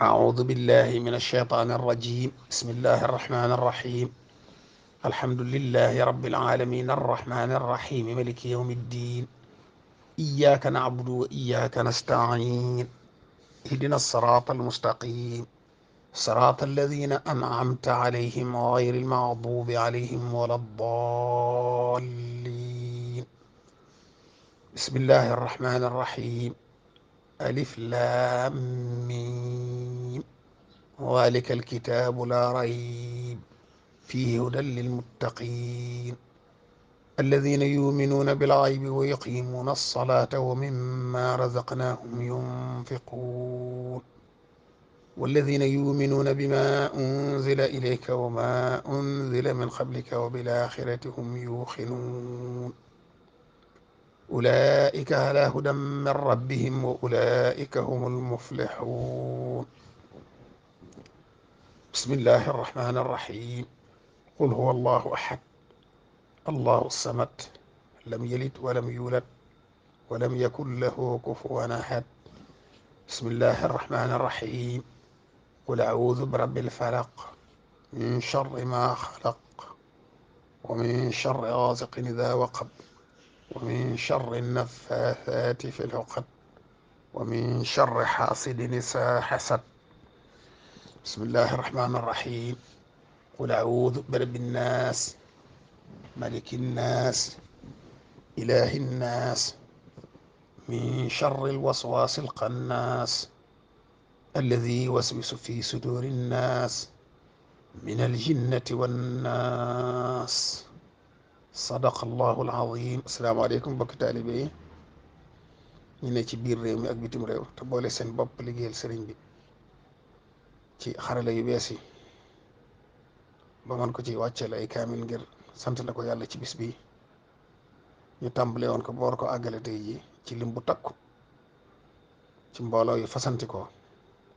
أعوذ بالله من الشيطان الرجيم. بسم الله الرحمن الرحيم. الحمد لله رب العالمين الرحمن الرحيم ملك يوم الدين. إياك نعبد وإياك نستعين. اهدنا الصراط المستقيم صراط الذين أنعمت عليهم غير المغضوب عليهم ولا الضالين. بسم الله الرحمن الرحيم. ألف لام ميم ذلك الكتاب لا ريب فيه هدى للمتقين الذين يؤمنون بالغيب ويقيمون الصلاة ومما رزقناهم ينفقون والذين يؤمنون بما أنزل إليك وما أنزل من قبلك وبالآخرة هم يوقنون أولئك على هدى من ربهم وأولئك هم المفلحون. بسم الله الرحمن الرحيم. قل هو الله أحد الله الصمد لم يلد ولم يولد ولم يكن له كفوا أحد. بسم الله الرحمن الرحيم. قل أعوذ برب الفلق من شر ما خلق ومن شر غاسق إذا وقب ومن شر النفاثات في العقد ومن شر حاسد إذا حسد. بسم الله الرحمن الرحيم. قل أعوذ برب الناس ملك الناس إله الناس من شر الوسواس الخناس الذي يوسوس في صدور الناس من الجنة والناس. صدق الله العظيم. السلام عليكم mbokki taalibe yi ñu ne ci biir réew mi ak bitim réew te boole seen bopp liggéeyal sëriñ bi ci xarala yu bees yi ba man ko ci wàcceel ay kaamil ngir sant la ko yàlla ci bis bi ñu tàmbale woon ko boor ko àggale tey ji ci lim bu takku ci mbooloo yu fasanti ko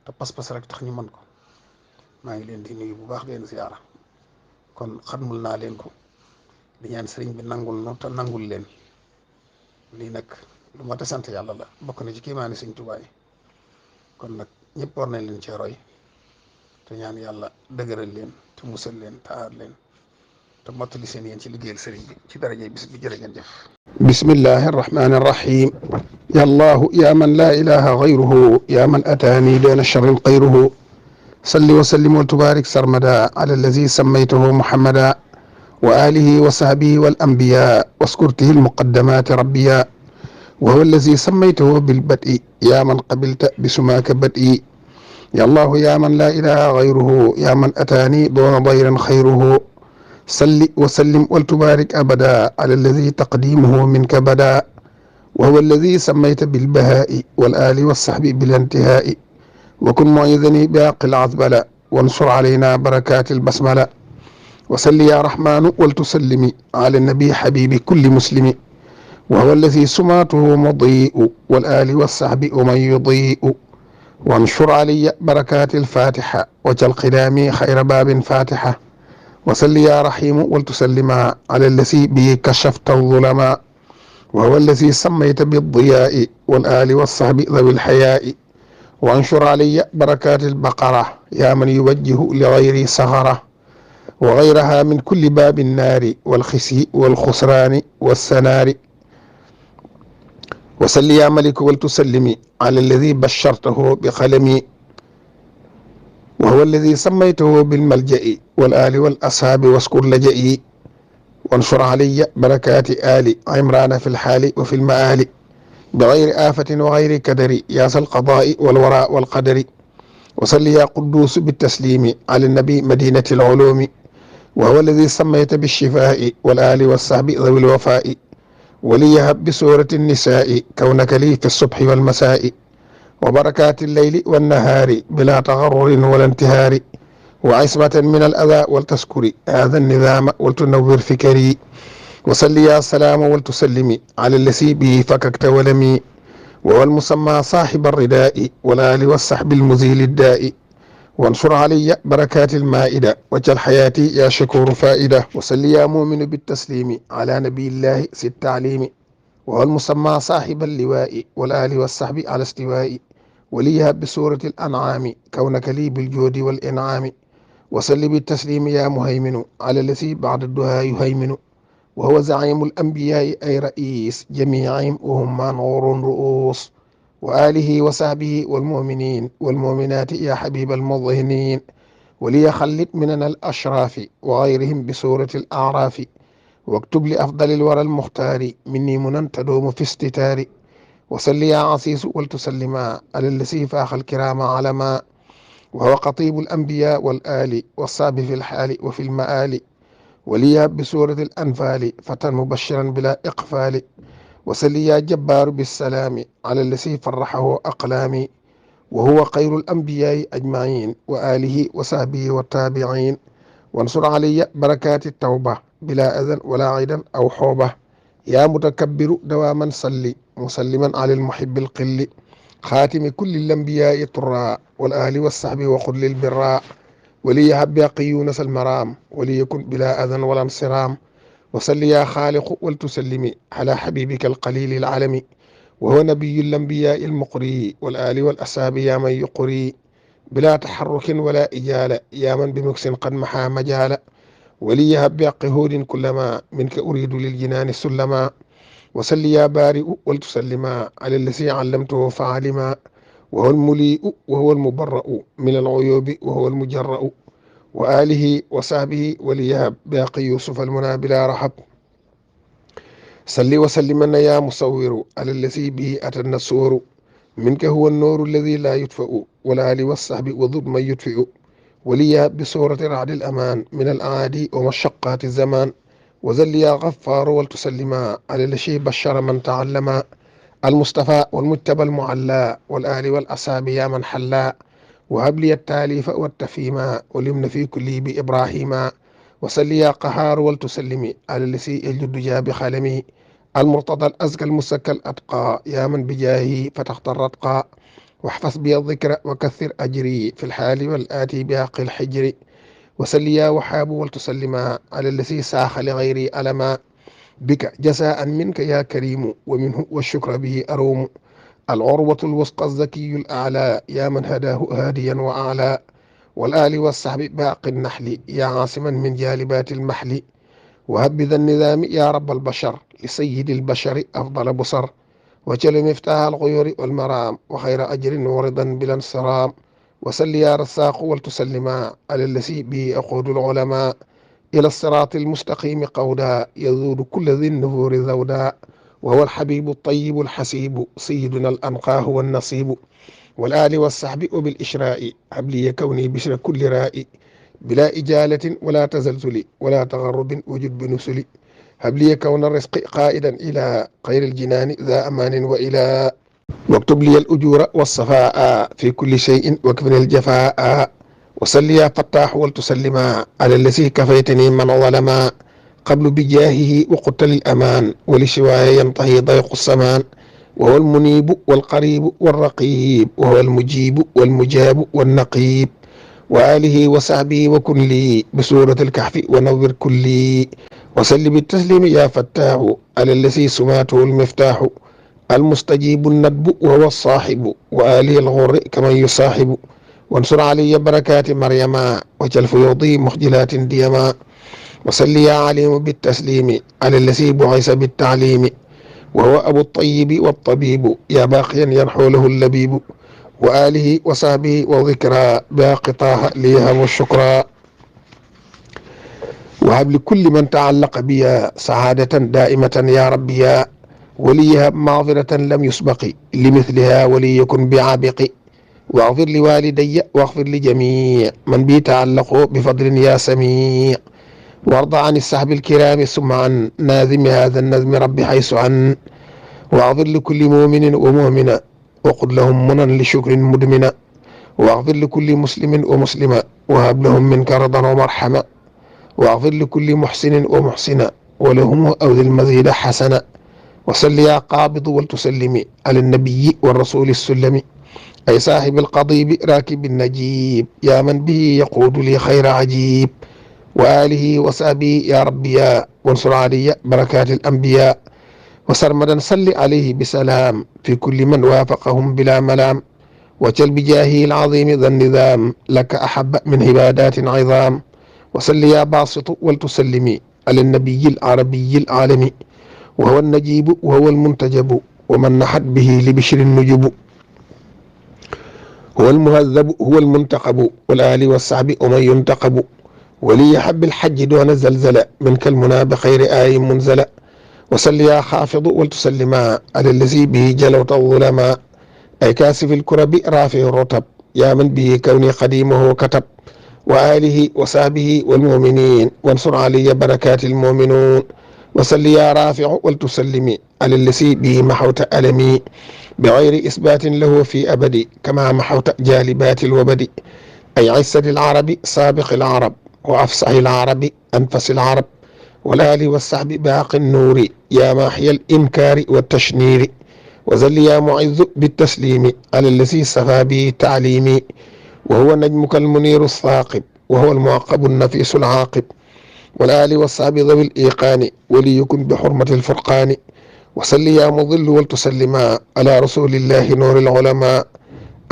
te pas-pas rek tax ñu mën ko. maa ngi leen di nuyu bu baax leen ziyaara kon xatmul naa leen ko di ñaan sëriñ bi nangul nu te nangul leen. lii nag lu mat a sant yàlla la, bokk na ci kiimaani Sëriñ Tuubaa yi kon nag ñëpp war nañ leen cee roy te ñaan yàlla dëgëral leen te musal leen te aar leen te mottali seen yéen ci liggéeyal sëriñ bi ci darajay bis bi. jërë ngeen jëf. bismillahi arrahmani arrahim. ya allahu ya man la ilaha gayruhu ya man ataani doona charrin xayruhu salli wa sallim wa tubaarik sarmada ala allazi sammaytahu muhammada wa alihi wa sahbihi wal anbiya waskurtihi almuqaddamati rabbiya wa huwa allazi sammaytahu bilbad'i ya man qabilta bisumaaka bad'i ya allahu ya man la ilaha gayruhu ya man ataani doona dayrin xayruhu salli wa sallim wal tubaarik abada ala allazi taqdimuhu minka bada wa huwa allazi sammayta bilbahaa'i wal aali wassahbi bilintihaa'i wa kun mu'idhani bi haqqil azbala wansur alayna barakatil basmala wa salli ya rahmanu wal tusallimi ala nabi habibi kulli muslimi wa huwa allazi sumatuhu mudi'u wal aali wassahbi wa man yudi'u wanshur alayya barakatil fatiha waj'al qidami khayra babin fatiha wa salli ya rahimu wal tusallima ala allazi bihi kashafta adh-dhulama wa huwa allazi sammayta bid-diya'i wal aali wassahbi dhawil haya'i wanshur alayya barakatil baqara ya man yuwajjihu li ghayri saghara wa ghayraha min kulli babin naari wal xisyi wal xusraani wassanaari wa salli ya maliku wal tusallimi ala alladi bashartahu bi qalami wa huwa alladi sammaytahu bil malja'i wal aali wal ashaabi waskur laja'i wanshur alayya barakati ali imrana fi lxaali wa fi lmaali bi gayri aafatin wa gayri kadari ya sal qadaai wal wara wal qadari wa salli ya quddus bitaslimi ala nabi madinati lulumi wa huwa alladi sammayta bishifaai wal aali wassahbi dhawi lwafaai وليهب بسورة النساء كونك لي في الصبح والمساء وبركات الليل والنهار بلا تغرر ولا انتهار وعصمة من الأذى ولتذكري هذا النظام ولتنور فكري وصل يا سلام ولتسلمي على الذي به فككت ولمي وهو المسمى صاحب الرداء والآل والصحب المزيل الداء وانصر علي بركات المائدة واجعل حياتي يا شكور فائدة وصل يا مؤمن بالتسليم على نبي الله سي التعليم وهو المسمى صاحب اللواء والآل والصحب على استواء وليهب بسورة الأنعام كونك لي بالجود والإنعام. وسل بالتسليم يا مهيمن على الذي بعد الدهاء يهيمن، وهو زعيم الأنبياء أي رئيس جميعهم وهم منور رؤوس. وآله وصحبه والمؤمنين والمؤمنات يا حبيب المظهنين. وليخلد مننا الأشراف وغيرهم بسورة الأعراف. واكتب لأفضل الورى المختار مني منى تدوم في استتار. وصل يا عسيس ولتسلما على الذي فاخ الكرام علما، وهو خطيب الأنبياء والآل والصاب في الحال وفي المآل. وليهب بسورة الأنفال فتى مبشرا بلا إقفال. وسل يا جبار بالسلام على الذي فرحه أقلامي، وهو خير الأنبياء أجمعين وآله وصحبه والتابعين. وانصر علي بركات التوبة بلا أذى ولا عيدا أو حوبة. يا متكبر دواما صلي مسلما على المحب القل، خاتم كل الأنبياء طراء والآل والصحب وخذ للبراء. وليهب باقي يونس المرام وليكن بلا أذى ولا انصرام. وصل يا خالق ولتسلمي على حبيبك القليل العالمي، وهو نبي الأنبياء المقري والآل والأصحاب يا من يقري بلا تحرك ولا إجالة يا من بمكس قد محا مجال. وليهب بعقهود كلما منك أريد للجنان سلما. وسل يا بارئ ولتسلما على الذي علمته فعلما، وهو المليء وهو المبرأ من العيوب وهو المجرأ. وآله وصحبه وليهب باقي يوسف المنى بلا رحب. صل وسلمن يا مصور على الذي به أتى النصور، منك هو النور الذي لا يطفأ والآل والصحب وضد من يطفئ. وليهب بصورة رعد الأمان من الأعادي ومشقات الزمان. وزل يا غفار ولتسلما على الذي بشر من تعلما، المصطفى والمجتبى المعلى والآل والأصحاب يا من حلا. وهب لي التاليف والتفهيما واليمن في كل بإبراهيما. وسل يا قهار ولتسلمي على الذي يجد جاب خلمي، المرتضى الأزكى المسكى الأتقى يا من بجاهه فتحت الرتقى. واحفظ بي الذكر وكثر أجري في الحال والآتي بحق الحجر. وسل يا وحاب ولتسلما على الذي ساخ لغيري ألما، بك جزاء منك يا كريم ومنه والشكر به أروم. العروة الوثقى الذكي الأعلى يا من هداه هاديا وأعلى، والآل والصحب باقي النحل يا عاصما من جالبات المحل. وهب ذا النظام يا رب البشر لسيد البشر أفضل بصر، وجل مفتاح الغيور والمرام وخير أجر ورضا بلا انصرام. وسل يا رزاق ولتسلما على الذي به أقود العلماء إلى الصراط المستقيم قودا يذود كل ذي النفور ذودا. وهو الحبيب الطيب الحسيب سيدنا الأنقاه والنصيب، والآل والصحب وبالإشراء هب لي كوني بشر كل رائي بلا إجالة ولا تزلزل ولا تغرب وجد بنسل. هب لي كون الرزق قائدا إلى خير الجنان ذا أمان وإلى، واكتب لي الأجور والصفاء في كل شيء واكفني الجفاء. وصل يا فتاح ولتسلما على الذي كفيتني من ظلما، قبل بجاهه وقلت للأمان ولشواي ينتهي ضيق السمان. وهو المنيب والقريب والرقيب وهو المجيب والمجاب والنقيب. وآله وصحبه وكن لي بسورة الكهف ونور كلي. وسل بالتسليم يا فتاح على الذي سماته المفتاح، المستجيب الندب وهو الصاحب وآله الغر كمن يصاحب. وانصر علي بركات مريما وجل فيوضي مخجلات ديما. وسل يا عليم بالتسليم على الذي بعث بالتعليم، وهو أبو الطيب والطبيب يا باقيا ينحو له اللبيب. وآله وصحبه وذكرى باقي طه ليهم الشكرى. وهب لكل من تعلق بيا سعادة دائمة يا ربي، وليهب مغفرة لم يسبق لمثلها وليكن بعابق. واغفر لوالدي واغفر لجميع من بي تعلقوا بفضل يا سميع. وارض عن السحب الكرام ثم عن ناظم هذا النظم رب حيث عن. واغفر لكل مؤمن ومؤمنة وقل لهم منى لشكر مدمنة. واغفر لكل مسلم ومسلمة وهب لهم منك رضا ومرحمة. واغفر لكل محسن ومحسنة ولهم أوذ المزيد حسنة. وصل يا قابض ولتسلمي على النبي والرسول السلمي، أي صاحب القضيب راكب النجيب يا من به يقود لي خير عجيب. وآله وصحبه يا ربي يا، وانصر علي بركات الأنبياء. وسرمدا صل عليه بسلام في كل من وافقهم بلا ملام. وجل بجاهه العظيم ذا النظام لك أحب من عبادات عظام. وصل يا باسط ولتسلمي على النبي العربي العالمي، وهو النجيب وهو المنتجب، ومن نحت به لبشر النجب، هو المهذب هو المنتقب، والآل والصحب ومن ينتقب. ولي حب الحج دون زلزلة منك المنى بخير آي منزلة. وصل يا خافض ولتسلما على الذي به جلوت الظلماء، أي كاسف الكرب رافع الرتب، يا من به كوني قديمه كتب. وآله وصحبه والمؤمنين، وانصر علي بركات المؤمنون. وصل يا رافع ولتسلمي على الذي به محوت ألمي، بغير إثبات له في أبدي كما محوت جالبات الوبد. أي عسة العرب سابق العرب، وأفصح العرب أنفس العرب. والآل والصحب باق النور يا ماحي الإنكار والتشنير. وزل يا معز بالتسليم على الذي صفى به تعليمي، وهو نجمك المنير الثاقب، وهو المعقب النفيس العاقب. والآل والصحب ذوي الإيقان وليكن بحرمة الفرقان. وصل يا مضل ولتسلما على رسول الله نور العلماء،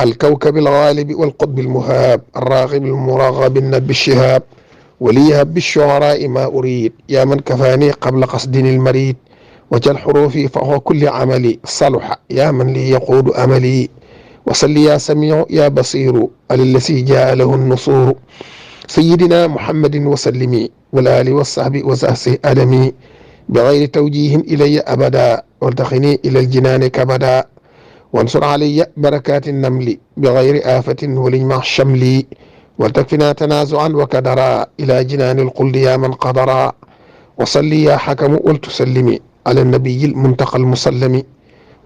الكوكب الغالب والقطب المهاب، الراغب المراغب الندب الشهاب. وليهب بالشعراء ما أريد يا من كفاني قبل قصدني المريد. وجل حروفي فهو كل عملي صلح يا من لي يقود أملي. وصل يا سميع يا بصير على الذي جاء له النصور، سيدنا محمد وسلمي والآل والصحب وزهسه ألمي، بغير توجيه إلي أبدا والتقني إلى الجنان كبدا. وانصر علي بركات النمل بغير آفة ولجمع الشمل، ولتكفنا تنازعا وكدرا إلى جنان القلد يا من قدرا. وصل يا حكم ولتسلمي على النبي المنتقى المسلم،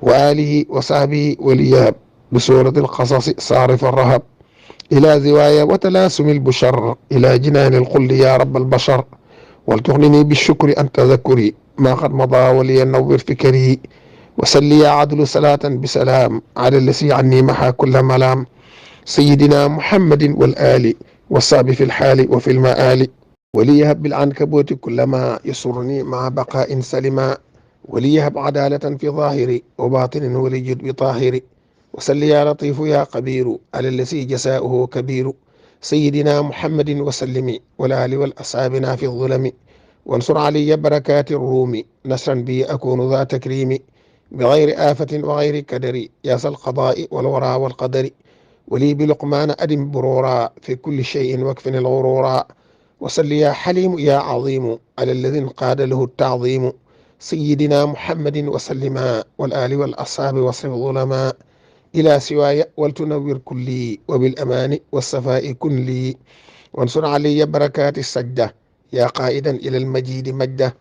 وآله وصحبه وليهب بسورة القصص صارف الرهب، إلى زوايا وتلاسم البشر إلى جنان القلد يا رب البشر. ولتغنني بالشكر أن تذكري ما قد مضى ولينور فكري. وسل يا عدل صلاة بسلام على الذي عني محى كل ملام، سيدنا محمد والآل والصحب في الحال وفي المآل. وليهب بالعنكبوت كلما يسرني مع بقاء سلما، وليهب عدالة في ظاهري وباطن وليجد بطاهري. وسل يا لطيف يا قبير على الذي جزاؤه كبير، سيدنا محمد وسلم والآل والأصحابنا في الظلم. وانصر علي بركات الروم نصرا بي أكون ذا تكريم، بغير آفة وغير كدر يا ذا القضاء والورى والقدر. ولي بلقمان أدم برورا في كل شيء واكفني الغرورا. وصل يا حليم يا عظيم على الذي انقاد له التعظيم، سيدنا محمد وسلما والآل والأصحاب واصرف ظلما، إلى سواي ولتنور كلي وبالأمان والصفاء كن لي. وانصر علي بركات السجدة يا قائدا إلى المجيد مجده،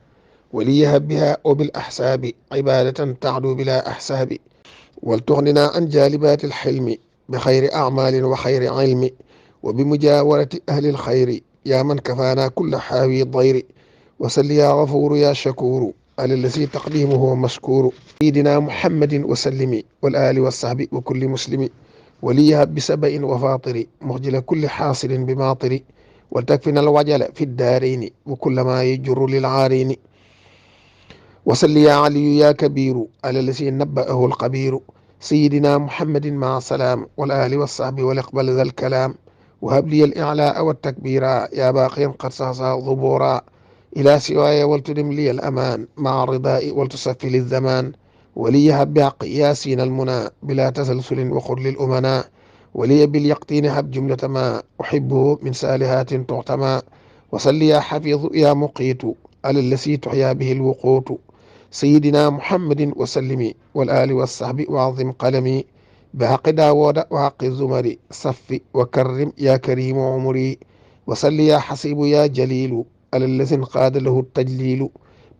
وليهب بها وبالأحساب عبادة تعدو بلا أحساب. ولتغننا عن جالبات الحلم بخير أعمال وخير علم، وبمجاورة أهل الخير يا من كفانا كل حاوي ضير. وسل يا غفور يا شكور على الذي تقديمه مشكور، سيدنا محمد وسلم والآل والصحب وكل مسلم. وليهب بسبأ وفاطر مخجل كل حاصل بماطر، ولتكفنا الوجل في الدارين وكل ما يجر للعارين. وصل يا علي يا كبير على الذي نبأه القبير، سيدنا محمد مع السلام والآل والصحب والإقبال ذا الكلام. وهب لي الإعلاء والتكبيرا يا باقيا قد صاصا ظبورا، إلى سواي ولتدم لي الأمان مع الرضاء ولتصفي للزمان. وليهب بحق ياسين المنى بلا تسلسل وخذ للأمناء، ولي باليقطين هب جملة ما أحبه من سالهات تعتمى. وصل يا حفيظ يا مقيت على الذي تحيا به الوقوت، سيدنا محمد وسلم والآل والصحب وعظم قلمي، بحق داود وحق الزمر صف وكرم يا كريم عمري. وصل يا حسيب يا جليل على الذي انقاد له التجليل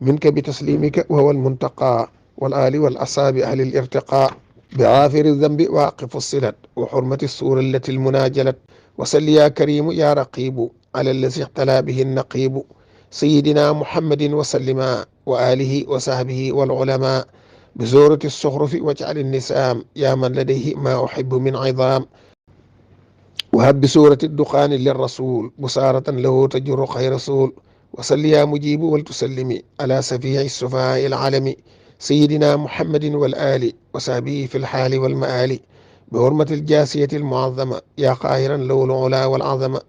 منك بتسليمك وهو المنتقى، والآل والأصحاب أهل الارتقاء، بغافر الذنب واقف الصلة وحرمة السور التي المناجلت. وصل يا كريم يا رقيب على الذي اعتلى به النقيب، سيدنا محمد وسلم وآله وصحبه والعلماء، بزورة الصخرف واجعل النسام يا من لديه ما أحب من عظام. وهب بسورة الدخان للرسول بصارة له تجر خير رسول. وصل يا مجيب ولتسلمي على سفيع السفهاء العالم، سيدنا محمد والآل وصحبه في الحال والمآل، بحرمة الجاسية المعظمة يا قاهرا له العلا والعظمة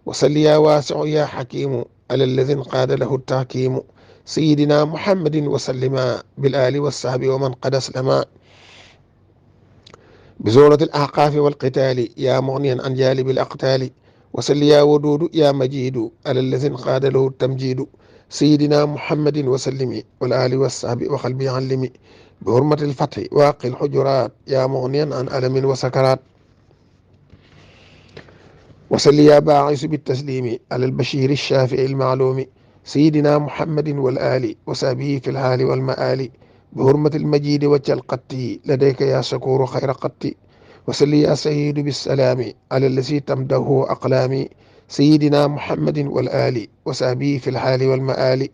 وصل يا واسع يا حكيم على الذي انقاد له التحكيم سيدنا محمد وسلم بالآل والصحب ومن قد أسلم بزورة الأحقاف والقتال يا مغنيا عن جالب الأقتال وصل يا ودود يا مجيد على الذي انقاد له التمجيد سيدنا محمد وسلم والآل والصحب وقلبي علم بحرمة الفتح واقي الحجرات يا مغنيا عن ألم وسكرات وصل يا باعث بالتسليم على البشير الشافع المعلوم سيدنا محمد والآل وسابه في الحال والمآل بحرمة المجيد وجه القتي لديك يا شكور خير قتي وصل يا سيد بالسلام على الذي تمده أقلامي سيدنا محمد والآل وسابه في الحال والمآل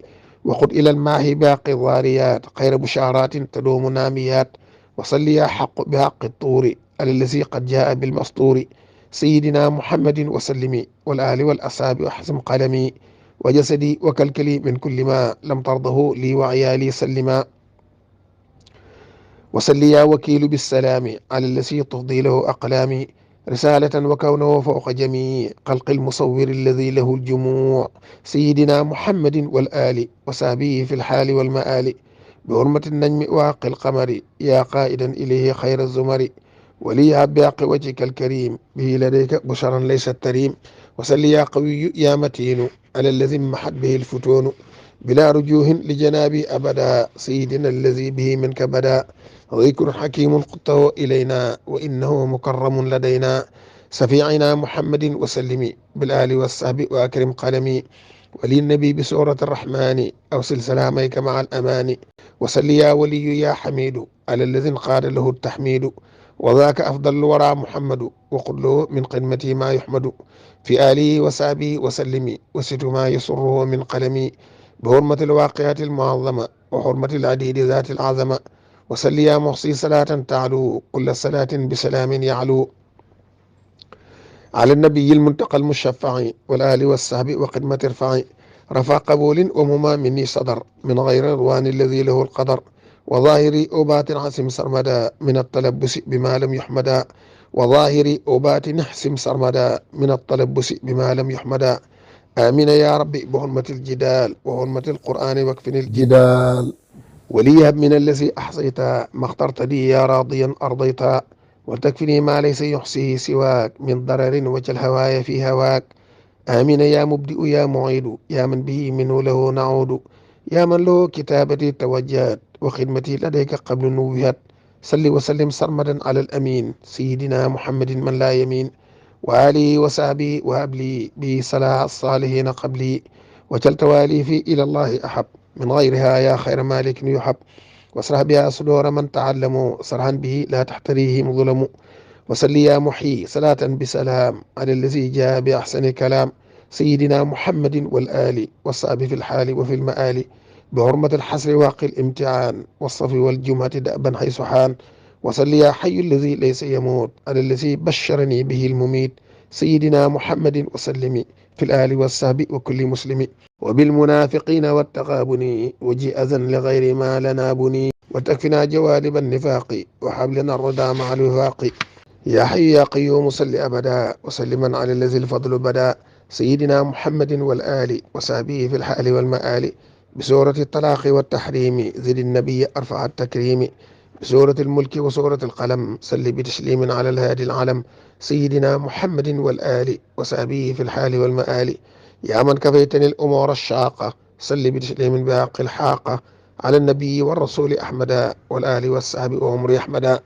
وقد إلى الماء باقي الضاريات خير بشارات تدوم ناميات وصل يا حق بحق الطور على الذي قد جاء بالمسطور سيدنا محمد وسلم والآل والأصحاب وحزم قلمي وجسدي وكلكلي من كل ما لم ترضه لي وعيالي سلما وصل يا وكيل بالسلام على الذي تفضي له أقلامي رسالة وكونه فوق جميع خلق المصور الذي له الجموع سيدنا محمد والآل وصحبه في الحال والمآل بحرمة النجم واقي القمر يا قائدا إليه خير الزمر ولي باقي وجهك الكريم به لديك بشرا ليس التريم وصل يا قوي يا متين على الذي محت به الفتون بلا رجوه لجنابي أبدا سيدنا الذي به منك بدا ذكر حكيم قطه إلينا وإنه مكرم لدينا سفيعنا محمد وسلم بالآل والصحب وأكرم قلمي ولي النبي بسورة الرحمن أوصل سلاميك مع الأمان وصل يا ولي يا حميد على الذي قال له التحميد وذاك أفضل الورى محمد وقل له من قمتي ما يحمد في آله وصحبه وسلم وست ما يسره من قلمي بحرمة الواقعات المعظمة وحرمة العديد ذات العظمة وصل يا محصي صلاة تعلو كل صلاة بسلام يعلو على النبي المنتقى المشفع والآل والصحب وقدمة ارفع رفع قبول ومما مني صدر من غير رضوان الذي له القدر وظاهري أوبات عاصم سرمدا من التلبس بما لم يحمدا وظاهري أوبات نحسم سرمدا من التلبس بما لم يحمدا آمين يا ربي بحرمة الجدال وحرمة القرآن واكفني الجدال وليهب من الذي أحصيت ما اخترت لي يا راضيا أرضيت وتكفني ما ليس يحصيه سواك من ضرر وجه الهوايا في هواك آمين يا مبدئ يا معيد يا من به منه له نعود يا من له كتابتي توجهت وخدمتي لديك قبل نوهت صل وسلم سرمدا على الأمين سيدنا محمد من لا يمين وآله وصحبه وهب لي به صلاح الصالحين قبلي وجل تواليفي إلى الله أحب من غيرها يا خير مالك يحب واسرح بها صدور من تعلموا صرحا به لا تحتريهم ظلم وصل يا محيي صلاة بسلام على الذي جاء بأحسن كلام سيدنا محمد والآل والصحب في الحال وفي المآل بحرمة الحسر واقي الامتعان والصف والجمعة دأبا حيث حان وصل يا حي الذي ليس يموت على الذي بشرني به المميت سيدنا محمد وسلم في الآل والصحب وكل مسلم وبالمنافقين والتغابن وجيء أذن لغير ما لنا بني وتكفنا جوالب النفاق وحبلنا الردى مع الوفاق يا حي يا قيوم صل أبدا وسلما على الذي الفضل بدا سيدنا محمد والآل وصحبه في الحال والمآل بسورة الطلاق والتحريم زد النبي أرفع التكريم بسورة الملك وسورة القلم صل بتسليم على الهادي العلم سيدنا محمد والآل وصحبه في الحال والمآل يا من كفيتني الأمور الشاقة صل بتسليم باقي الحاقة على النبي والرسول أحمدا والآل والصحب وعمر أحمدا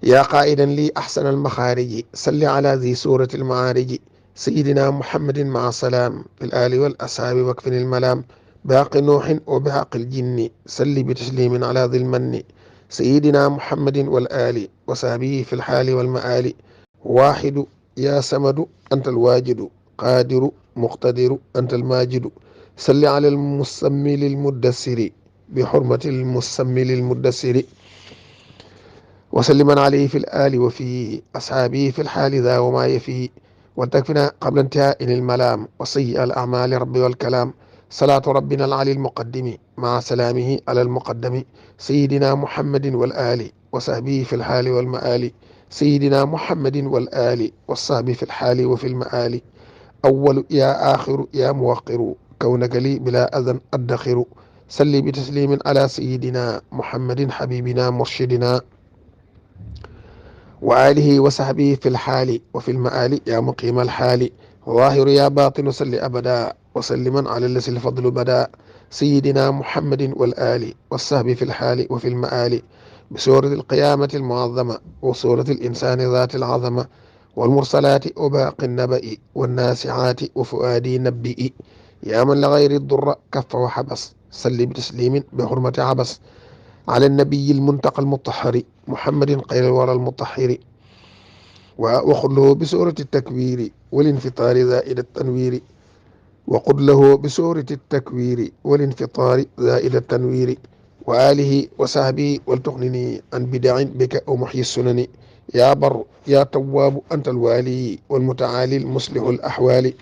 يا قائدا لي أحسن المخارج صل على ذي سورة المعارج سيدنا محمد مع سلام في الآل والأصحاب واكفني الملام باقي نوح وباقي الجن صل بتسليم على ذي المن سيدنا محمد والآل وصحبه في الحال والمآل واحد يا سمد أنت الواجد قادر مقتدر أنت الماجد صل على المسمي للمدسر بحرمة المسمي للمدسر وسلما عليه في الآل وفي أصحابه في الحال ذا وما يفي وتكفنا قبل انتهاء الملام وسيء الأعمال رب والكلام صلاة ربنا العلي المقدم مع سلامه على المقدم سيدنا محمد والآل وصحبه في الحال والمآل سيدنا محمد والآل والصحب في الحال وفي المآل أول يا آخر يا موقر كونك لي بلا أذى أدخر صل بتسليم على سيدنا محمد حبيبنا مرشدنا وآله وصحبه في الحال وفي المآل يا مقيم الحال ظاهر يا باطن صل أبدا وسلما على الذي الفضل بدا سيدنا محمد والآل والصحب في الحال وفي المآل بسورة القيامة المعظمة وسورة الإنسان ذات العظمة والمرسلات وباقي النبأ والناسعات وفؤادي نبئ يا من لغير الضر كف وحبس صل بتسليم بحرمة عبس على النبي المنتقى المطهر محمد خير الورى المطهر وقل له بسورة التكوير والانفطار زائد التنوير وقل له بسورة التكوير والانفطار زائد التنوير وآله وصحبه ولتغنني عن بدع بك ومحيي السنن يا بر يا تواب أنت الوالي والمتعالي المصلح الأحوال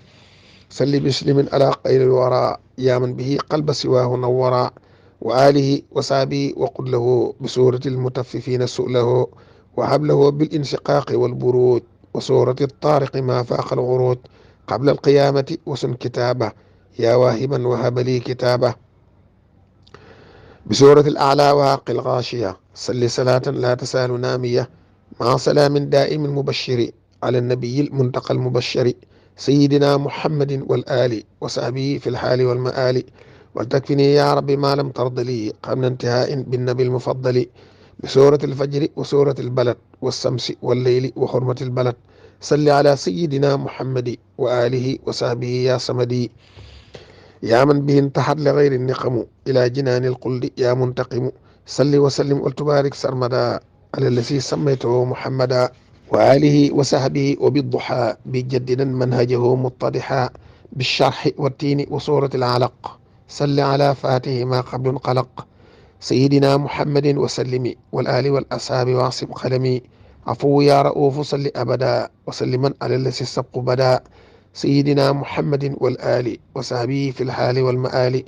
صل بسلم على خير الورى يا من به قلب سواه نورا وآله وصحبه وقل له بسورة المتففين سؤله وهب له بالانشقاق والبرود وسورة الطارق ما فاق العروض قبل القيامة وسن كتابه يا واهبا وهب لي كتابه بسورة الأعلى وحق الغاشية صل صلاة لا تسال نامية مع سلام دائم مبشر على النبي المنتقى المبشر سيدنا محمد والآل وصحبه في الحال والمآل ولتكفني يا رب ما لم ترض لي قبل انتهاء بالنبي المفضل بسورة الفجر وسورة البلد والشمس والليل وحرمة البلد صل على سيدنا محمد وآله وصحبه يا صمدي يا من به انتحت لغير النقم إلى جنان القلد يا منتقم صل وسلم وتبارك سرمدا على الذي سميته محمدا وآله وصحبه وبالضحى بجدنا منهجه متضحا بالشرح والتين وصورة العلق صل على فاته ما قبل انقلق سيدنا محمد وسلم والآل والأصحاب واعصم قلمي عفو يا رؤوف صل أبدا وسلما على الذي السبق بدا سيدنا محمد والآل وصحبه في الحال والمآل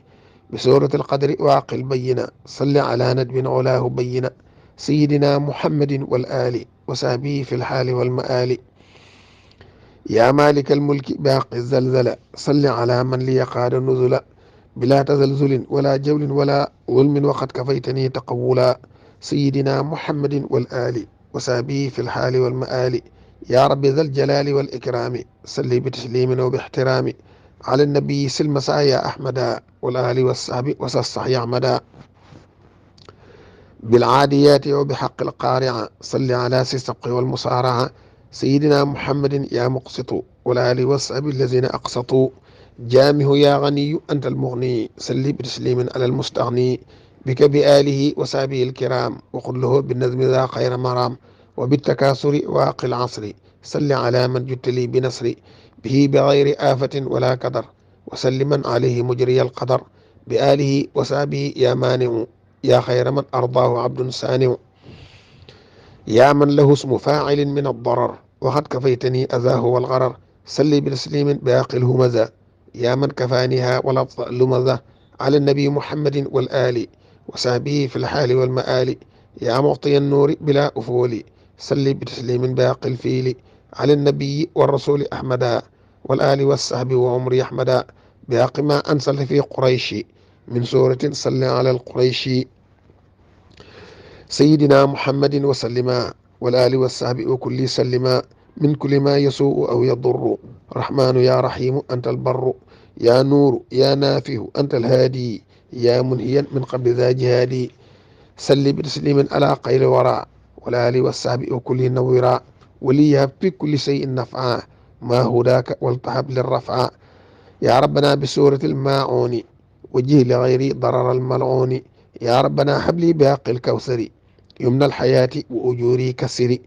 بسورة القدر واقل بينا صل على ندب علاه بينا سيدنا محمد والآل وصحبه في الحال والمآل يا مالك الملك باقي الزلزلة صل على من لي قاد النزل بلا تزلزل ولا جول ولا ظلم وقد كفيتني تقولا سيدنا محمد والآل وصحبه في الحال والمآل يا رب ذا الجلال والإكرام صل بتسليم وباحترام على النبي سلم سعيا أحمدا والآل والصحب وسصح يعمدا بالعاديات وبحق القارعة صل على السبق والمصارعة سيدنا محمد يا مقسط والآل والصحب الذين أقسطوا جامه يا غني أنت المغني صل بتسليم على المستغني بك بآله وصحبه الكرام وقل له بالنظم ذا خير مرام وبالتكاثر واقي العصر صل على من جدت لي بنصر به بغير آفة ولا قدر وسلما عليه مجري القدر بآله وصحبه يا مانع يا خير من أرضاه عبد سانع يا من له اسم فاعل من الضرر وقد كفيتني أذاه والغرر صل بتسليم باقي الهمزة يا من كفانيها ولا لمزة على النبي محمد والآل وصحبه في الحال والمآل يا معطي النور بلا أفول صل بتسليم باقي الفيل على النبي والرسول أحمدا والآل والصحب وعمري أحمدا باقي ما أنزل في قريش من سورة صل على القريش سيدنا محمد وسلما والآل والصحب وكل سلما من كل ما يسوء أو يضر رحمن يا رحيم أنت البر يا نور يا نافه أنت الهادي يا منهيا من قبل ذا جهادي سل بتسليم على خير الورى والآل والصحب وكل نورا وليهب في كل شيء نفعا ما هداك والتحب للرفع يا ربنا بسورة الماعون وجه لغيري ضرر الملعون يا ربنا هب لي باقي الكوثر يمنى الحياة وأجوري كسري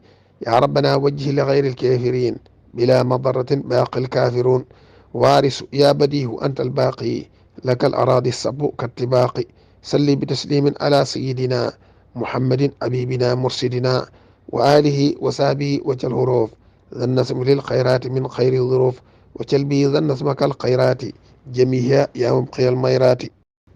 يا ربنا وجه لغير الكافرين بلا مضرة باقي الكافرون وارث يا بديه أنت الباقي لك الأراضي السبع كالطباق صل بتسليم على سيدنا محمد حبيبنا مرشدنا وآله وصحبه وجل الحروف ذا النسم للخيرات من خير الظروف وجل به ذا النسم كالخيرات جميعها يا مبقي الميرات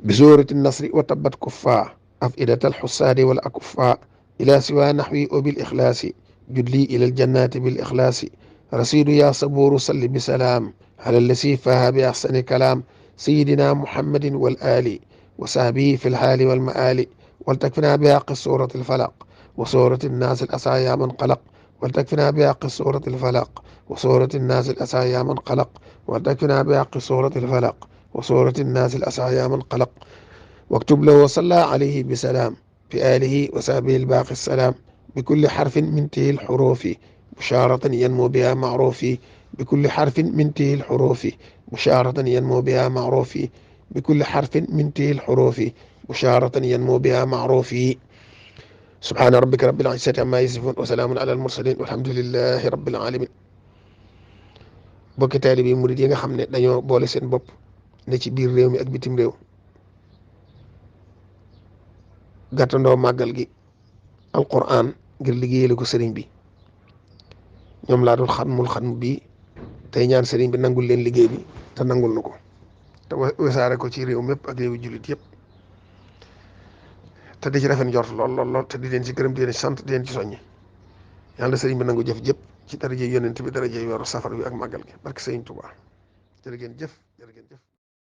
بسورة النصر وتبت كفاء أفئدة الحساد والأكفاء إلى سوى نحوي وبالإخلاص جدلي إلى الجنات بالإخلاص رسيد يا صبور صل بسلام على الذي فاها بأحسن كلام سيدنا محمد والآل وصحبه في الحال والمآل ولتكفنا بحق سورة الفلق وسورة الناس الأسعى يا من قلق ولتكفنا بحق سورة الفلق وسورة الناس الأسعى يا من قلق ولتكفنا بحق سورة الفلق وسورة الناس الأسعى يا من قلق واكتب له وصلى عليه بسلام في آله وصحبه الباقي السلام بكل حرف من تلك الحروف بشارة ينمو بها معروف بكل حرف من تلك الحروف بشارة ينمو بها معروف بكل حرف من تلك الحروف بشارة ينمو بها معروف سبحان ربك رب العزة عما يصفون وسلام على المرسلين والحمد لله رب العالمين. bokki taalibe murid yi nga xam ne dañoo boole seen bopp ne ci biir réew mi ak bitim réew gàttandoo màggal gi alquran ngir liggéeyale ko sëriñ bi ñoom laa doon xatmu bi tey ñaan sëriñ bi nangul leen liggéey bi te nangul na ko te wesaare ko ci réew mépp ak réewu jullit yëpp te di ci rafet njort lool te di leen ci gërëm di leen ci sant di leen ci soññi yàlla sëriñ bi nangu jëf jëpp ci daraje yonent bi daraje weeru safar bi ak màggal gi barke sëriñ Tuubaa jërë ngeen jëf.